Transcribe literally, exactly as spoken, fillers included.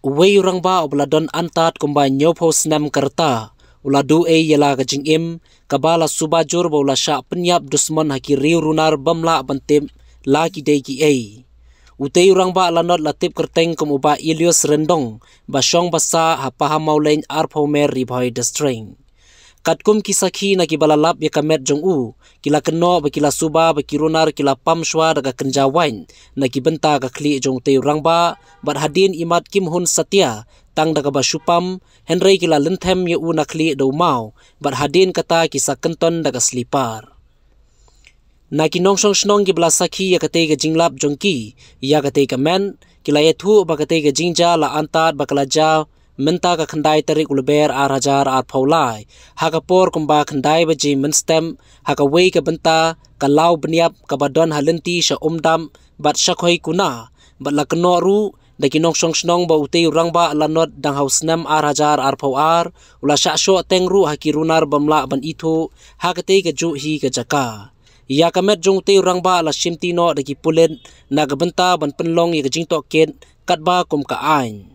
Uwei u rangbah uba la don antad kumba hynñiewphew snem ka rta u la duh ei ïa la ka jingim kaba la suba jur ba u la shah pynïap dusmon ha ki riew runar bym lah ban tip la ki dei kiei. Utei u rangbah lanot la tip kyrteng kum u Bah Elius Ryndong ba shong ba sah ha Pahammawlein, arphew mer, Ri Bhoi District. Katkum ki sakhi na kiba la lap ïa ka met jong u, ki la kynnoh ba ki la suba ba ki runar ki la pam shwa da ka kynja waiñ na ki bynta ka khlieh jong utei u rangbah, bad hadien imat kim hun satia tang da kaba shu pam, hynrei ki la lynthem ïa u na khlieh da u maw, bad hadien kata ki sa kynton da ka slipar. Na ki nongshong shnong kiba la sakhi ïa katei ka jinglap jong ki ïa katei ka met, ki la ïathuh ba katei ka jingjia la antad ba ka la jia mynta ka khyndai tarik u Lber ar hajar arphew lai, ha ka por kumba khyndai baje mynstep, ha kawei ka bynta ka law bniap kaba don ha lynti sha Umdap bad sha Khoikuna, bad la kynnoh ruh da ki nongshong shnong ba utei u rangbah lanot dang ha u snem ar hajar arphew ar u la shah shoh teng ruh ha ki runar bym lah ban ithuh ha katei kajuh hi ka jaka. Ïa ka met jong utei u rangbah la shimti noh da ki pulit na ka bynta ban pynlong ïa ka jingtohkit katba kum ka aiñ.